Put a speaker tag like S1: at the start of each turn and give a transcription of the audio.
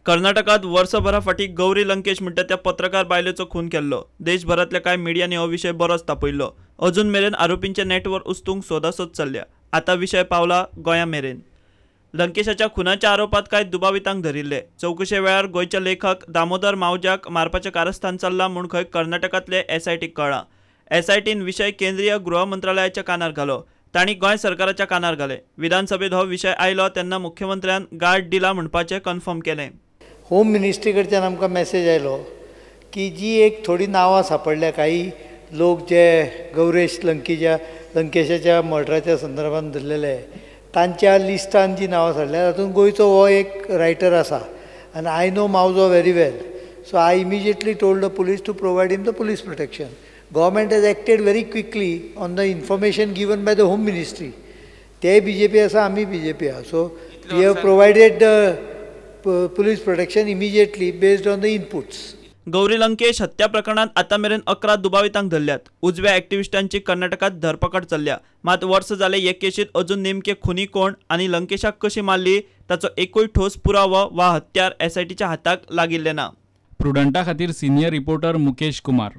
S1: कर्नाटकात वर्सभरा फाटीं गौरी लंकेश म्हणटा त्या पत्रकार बायलेचो खून केल्लो. देशभरांतल्या कांय मिडियांनी हो विशय बरोच तापयल्लो. अजून मेरेन आरोपींचे नेटवर्क उस्तूंक सोदासोद चल्ल्या. आतां विशय पावला गोंया मेरेन. लंकेशाच्या खुनाच्या आरोपात कांय दुबावितांक धरिल्ले. चवकशे वेळार गोंयच्या लेखक दामोदर मावज्याक मारपाचें कारस्थान चल्लां म्हूण खंय कर्नाटकांतले एसआयटीक कळ्ळां. एसआयटीन विशय केंद्रीय गृह मंत्रालयाच्या कानार घालो. तांणी गोंय सरकाराच्या कानार घाले. विधानसभेत हो विशय आयलो तेन्ना मुख्यमंत्र्यान गार्ड दिला म्हणपाचें कन्फर्म केलें.
S2: होम मिनिस्ट्री कडच्यान आमकां मॅसेज आयलो की जी एक थोडी नांवां सांपडल्या, काही लोक जे गौरेश लंकेशाच्या मर्डराच्या संदर्भात धरलेले तांच्या लिस्टान जी नांवां सांडल्या तातूंत गोंयचो हो एक रायटर आसा आनी I know Mauzo very well, so I immediately told the police to provide him the police protection. Government has acted very quickly on the information given by the home ministry. ते BJP आसा, आमी BJP आसा, so we have provided the police protection immediately based on the inputs.
S1: Gauri Lankesh हत्या प्रकरणात आतां मेरेन 11 दुबावितांक धरल्यात. उजव्या एक्टिविस्टांची कर्नाटकात धरपकड चल्ल्या. मात वर्स जाले हे केशीत अजून नेमके खुनी कोण आनी लंकेशाक कशी मारली ताचो एकूय ठोस पुरावो वा हत्यार एसआयटीच्या हाताक लागिल्लें ना.
S3: प्रुडंटा खातीर सिनियर रिपोर्टर मुकेश कुमार.